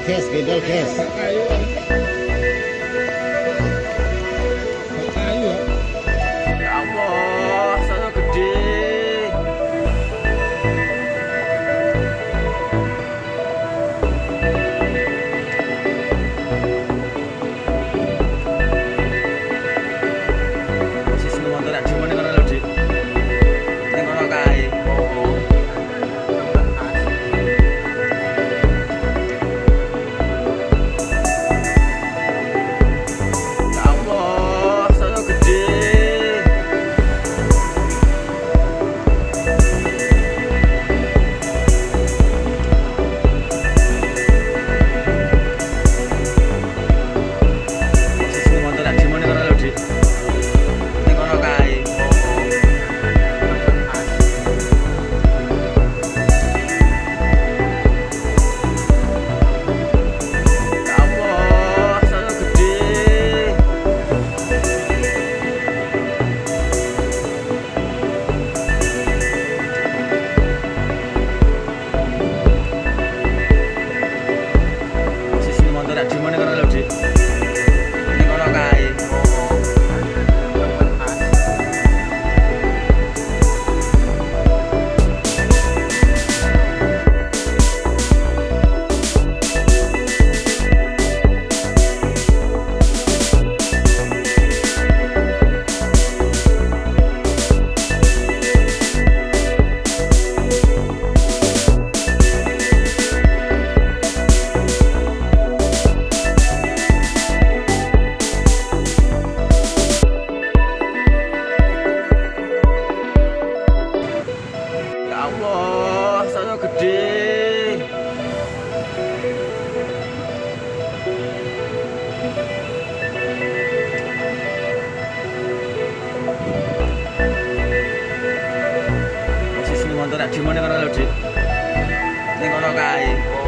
guys, gendol guys. Kayu. Kayu ya. Ya Allah, saya gede. Posisi motor lak dimone kono lho, Dik. Ning kono kae. Oh. Ya Allah, saya gede. Posisi motor lak dimone kono lho, Dik. Ning kono kae. Oh. Ya Allah, saya gede. Posisi motor lak dimone kono lho, Dik. Ning kono kae. Oh. Ya Allah, saya gede. Posisi motor lak dimone kono lho, Dik. Ning kono kae.